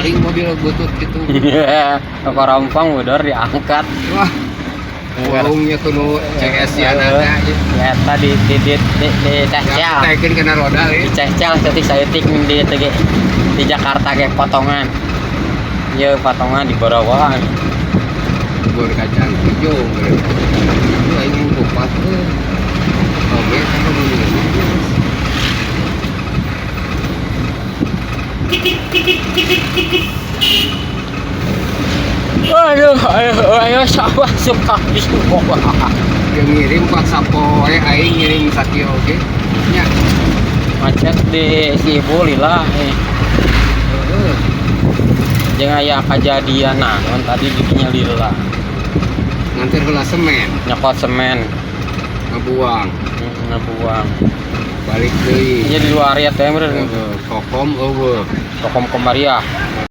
Paling mobil butut gitu. Korompong udah diangkat. Wah, warungnya kudu CS ya nada. Ya tadi di cecel. Taikin kena roda Di ya. cecel setik saeutik di di, di Jakarta kayak potongan. Ya potongan di Barawaan. Bor kacang hijau. Itu aing kupat tuh. Oke, kan ini. Aduh, ayo, ayo, sawah suka Yang ngirim pak sapoe aing ngirim sakieu oge. Nya. Macet di si ibu lila eh. Heeh. Jeung aya kajadian naon tadi didinya lila. Nganter heula semen, Nyokot semen, ngabuang, ngebuang. Balik deui. Iya di luar ya teh bener. Heeh, kokom eueuh. Kokom Komariah.